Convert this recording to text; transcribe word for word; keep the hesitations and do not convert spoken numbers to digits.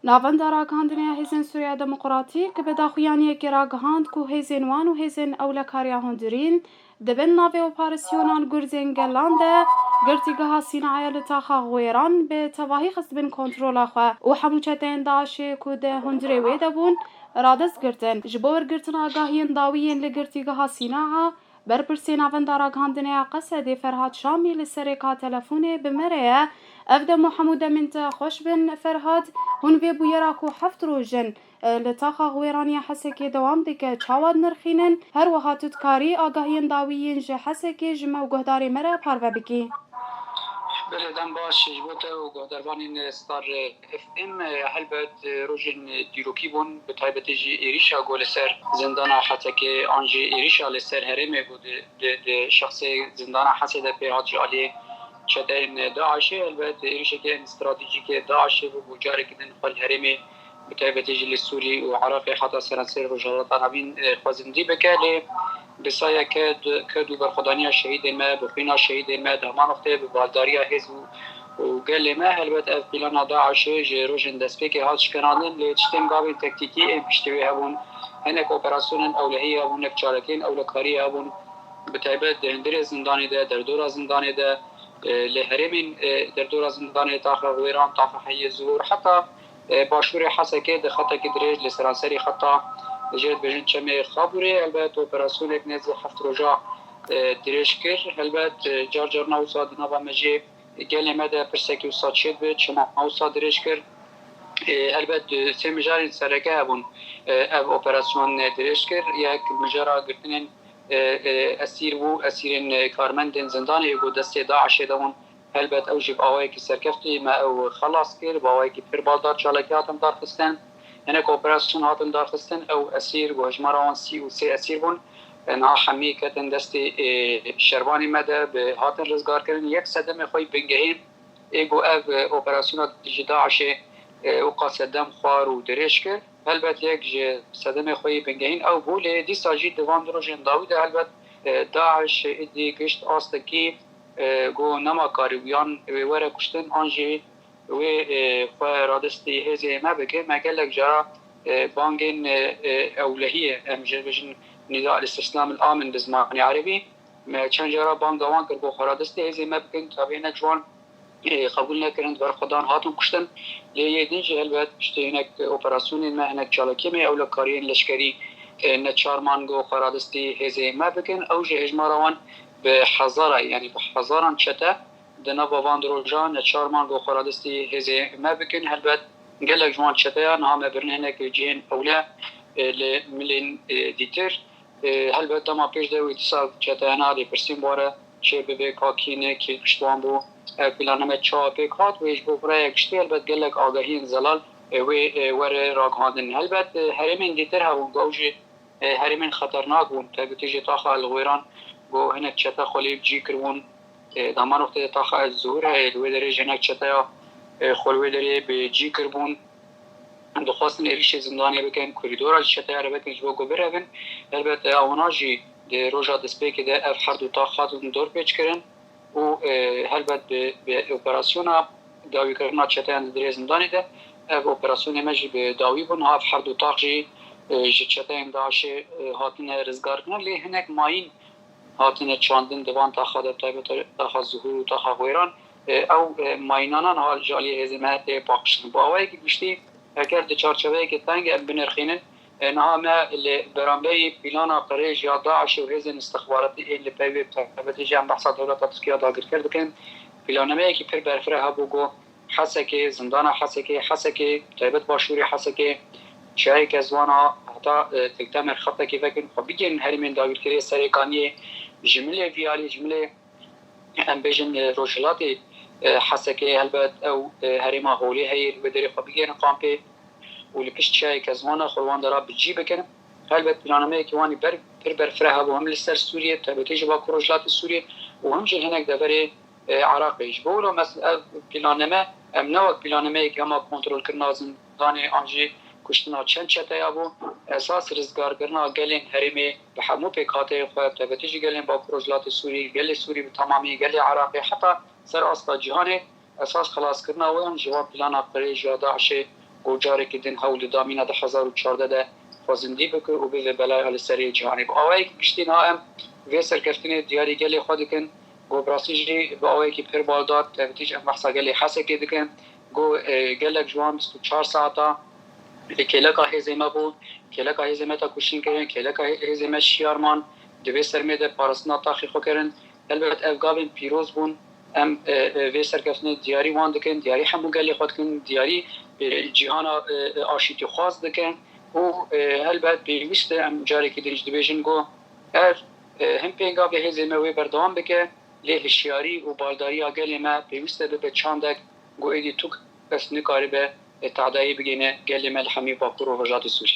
Navenda ragihandinê ya Hêzên Sûriya Demokratîk bi daxuyaniyekê ragihand ku hêzên wan û hêzên ewlekariya hundirîn di bin navê operasyonan Gurzên Gelan de girtîgeha Sînaya li taxa Xwêran bi tevahî xist bin kontrola xwe û hemû çeteyên DAIŞê ku di hundirê wê de bûn, radest girtin. Ji bo wergirtina agahiyên dawî yên li girtîgeha Sînaa, berpirsê Navenda Ragihandinê ya Qesedê Ferhat Şamî li serêka telefonê bi me re ye. Ev dem û hemû demên te xweş bin Ferhat. Hûn vê bûyera ku heft roj in, e, li taxa Xwêran ya Hesekê dewam dike, çawa dinirxînin? Her wiha tu dikarî agahiyên dawî yên ji Hesekê ji me û guhdarê me re parve bikî. Belê, dem baş ji bo te û guhdarvanên Star F M. Helbet rojên dîrokî bûn, bi taybetî jî êrîşa ku li ser zindana Hesekê an jî êrîşa li ser herêmê ku di, di, di şexsê zindana Hesê de pê hat ji aliyê çeteyên DAIŞê, helbet êrîşeke stratejîkê DAIŞê bû, bû carekî din xwe li herêmê, bi taybetî jî li Sûrî û Iraqê heta seranserê Rojhilata Navîn, e, xwezindî bike. Lê bi saya ked, ked û berxwedaniya şehîdên me, bi xwîna şehîdên me, di heman wextê bi baldariya hêz û, û gelê me, helbet ev plana DAIŞê ji rojên destpêkê hat şikenandin, lê tiştên gavên tektîkî ên piştî wê hebûn, hinek operasyonên ewlehiyê hebûn, hinek çalakiyên ewlekariyê hebûn, bi taybet di hundirê zindanê de, derdora zindanê de, e, li herêmên, e, derdora zindanê, taxa Xwêran, taxa Heyê Zuhur, heta, e, başûrê Hesekê di xetekî dirêj li seranserî xeta, jê dibêjin çemê Xabûrê, helbet operasyonek nêzî heft roja, e, dirêj kir. Helbet, e, car carna wisa di nava me jî gelê me de pirsekî wisa çêdibe, çima wisa dirêj kir. E, helbet, e, sê mijarên sereke hebûn, e, ev operasyon, e, dirêj kir. Yek mijara girtinên, e, e, esîr bû, esîrên, e, karmendên zindanê ku destê DAIŞê de bûn. Helbet ew jî bi awayekî serkeftî me ew xelas kir, bi awayekî pir baldar çalakî hatin darxistin. Hinek operasyon hatin darxistin, ew esîr ku hejmara wan sî û sê esîr bûn, e, niha hemî ketin destê, e, şervanê me de, bi hatin rizgarkirin. Yek sedemê xwe yî bingehîn ê ku ev, e, operasyona dijî DAIŞê, e, û qase dem xwar û dirêj kir. Helbet yek ji sedemê xwe yî bingehîn ew bû, lê dîsa jî di van du rojên dawî de helbet, e, DAIŞ êdî gişt astekî, e, ku nema karîbûyan wê were kuştin an jî wê, e, xwe radestî hêzê me bike. Me gelek cara, e, bangên, e, e, ewlehiyê, em jê dibêjin nîda el-îstîslam el-amin bi zimanê erebî. Me çend cara banga wan kir ku xwe radestî hêzê me bikin, tabî hinek ji wan, e, qebûl nekirin, di ber xwe dan hatin kuştin. Lê yê din jî helbet piştî hinek operasyonên me, hinek çalakiyên me, ewlekariyên leşkerî, e, neçar man ku xwe radestî hêzê me bikin. Ew jî hejmara wan bi hezara, yanî bi hezaran çete di nava van du rojan neçar man ku xwe radestî hêzê me bikin. Helbet gelek ji wan çeteyan niha me birin hinek cihên ewle, e, li milên, e, dîtir. E, helbet dema pêş de wê dîsa çeteyana lêpirsîn were çê bibe ka kî ne, kî piştvan bû, ev planame çawa pêk hat, wê ji bo raya giştî helbet gelek agahiyên zelal, e, wê, e, were ragihandin. Helbet, e, herêmên dîtir hebûn ku ew jî, e, herêmên xeternak bûn. Taybetî jî taxa El Xwêran ku hinek çete xwe lê bi cî kiribûn. E, daman wextê de taxa El Zuhur heye, li wê derê jî hinek çeteya, e, xwe li wê derê bi cî kiribûn. Dixwestin êrîşê zindanê bikin, korîdora ji çeteya re bikin ji bo ku birevin. Helbet, e, wana jî di roja destpêkê de ev her du tax hatin dorpêçkirin û, e, helbet bi, bi operasyona dawîkirina çeteyan di dirê zindanê de ev operasyonê me jî bi dawî bû. Niha ev her du tax jî, e, ji çeteyên DAIŞê, e, hatine rizgarkirin. Lê hinek mayîn hatine çandin di van taxa de, taybet taxa Zuhur û taxa Xwêran. E, ew, e, mayînana niha ji aliyê hêzên me tê paqijkirin. Bi awayekî giştî, heger di çarçoveyekê teng em binirxînin, e, niha me li beramberî plana qirêj ya DAIŞ û hêzên istixbaratî ên li pey wê, bi taybetî jî em behsa dewleta Tirkiye dagirker dikin, planameyekî pir berfireh hebû ku Hesekê, zindana Hesekê, Hesekê, taybet başûrê Hesekê, çiyayê Kezwana heta, e, Til Temer xetekê vekin, xwe bigihînin herêmên dagirkeriyê Serêkaniyê, ji milê vî alî, ji milê, em bêjin, e, rojhilatê, e, Hesekê, helbet ew, e, herêma Holê heye, li wê derê xwe bigihînin kampê û li pişt çiyayê Kezwana xwe li wan dera bi cî bikin. Helbet planameyekî wan ê ber, pir berfireh hebû, hem li ser Sûriyê, taybetî ji Bakur Rojhilatê Sûriyê û hem jî hinek deverê e, Iraqê. Ji bo wilo mes-, ev planame, em ne wek planameyek hema kontrolkirina zindanê an jî kuştina çend çeteya bû, esas rizgarkirina gelên herêmê bi hemû pêkhateyên xwe, taybetî jî gelên Bakur Rojhilatê Sûrî, gelê Sûrî bi temamî, gelê Iraqê, heta ser asta cîhanê, esas xelaskirina wan ji van plana qirêj ya DAIŞê ku carekî din hewl dida mîna du hezar û çardeh de xwezindî bike û bibe belaya li serê cîhanê. Bi awayekî giştî niha em vê serkeftinê diyarî gelê xwe dikin. Ku bi rastî jî bi awayekî pir baldar, tevtî jî em behsa gelê Hesekê dikin. Ku, e, gelek ji wan bîst û çar saeta, e, kêleka hêzê me bû, kêleka hêzê me te kuştin kirin, kêleka hê-, hêzê me şiyar man, di vê sermê de parastina taxê xwe kirin. Helbet ev gavên pîroz bûn. Em, e, e, vê serkeftinê diyarî wan dikin, diyarî hemû gelê xwe dikin, diyarî, e, cîhana, e, e, aşîtîxwaz dikin û, e, helbet pêwîst e em carekî din jî dibêjin ku ev, e, hin pêngavê hêzê me wê berdewam bike, lê hişyarî û baldariya gelê me pêwîst e bibe çandek ku êdî tu kes nikaribe, e, tehdayê bigihîne gelê me li hemî Bakur û Rojhilatê Sûriyê.